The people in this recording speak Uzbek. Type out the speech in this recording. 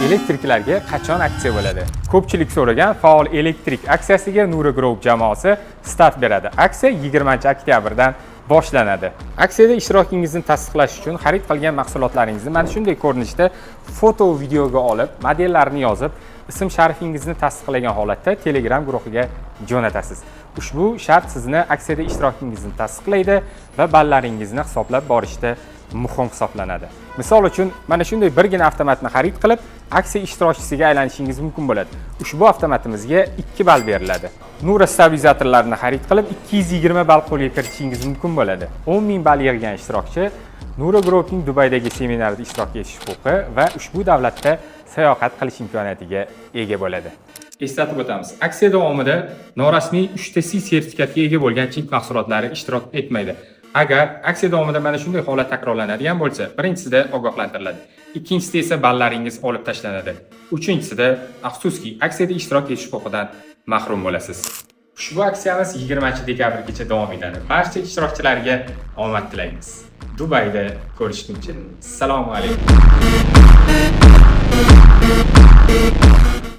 Elektriklarga qachon aksiya bo'ladi? Ko'pchilik so'ragan faol elektrik aksiyasiga Nura Group jamoasi start beradi. Aksiya 20-oktyabrdan boshlanadi. Aksiyada ishtirokingizni tasdiqlash uchun xarid qilgan mahsulotlaringizni mana shunday ko'rinishda foto, videoga olib, modellarni yozib, ism sharifingizni tasdiqlagan holatda Telegram guruhiga jo'natasiz. Ushbu shart sizni aksiyada ishtirokingizni tasdiqlaydi va ballaringizni hisoblab borishda muhim hisoblanadi. Misol uchun, mana shunday birgina avtomatni xarid qilib, aksiya ishtirokchisiga aylanishingiz mumkin bo'ladi. Ushbu avtomatimizga 2 ball beriladi. Nura stabilizatorlarini xarid qilib, 220 ball qo'lga kiritishingiz mumkin bo'ladi. 10 ming ball yig'gan ishtirokchi Nura Groupning Dubaydagi seminarida ishtirok etish huquqi va ushbu davlatda sayohat qilish imkoniyatiga ega bo'ladi. Eslatib o'tamiz. Aksiya davomida norasmiy 3 ta C sertifikatga ega bo'lgan chink mahsulotlari ishtirok etmaydi. Agar aksiya davomida mana shunday holat takrorlanadigan bo'lsa, birinchisida ogohlantiriladi. Ikkinchisida esa ballaringiz olib tashlanadi. Uchinchisida, afsuski, aksiyada ishtirok etish huquqidan mahrum bo'lasiz. Ushbu aksiyamiz 20-dekabrgacha davom etadi. Barcha ishtirokchilarga omad tilaymiz. Dubayda ko'rishguncha. Assalomu alaykum.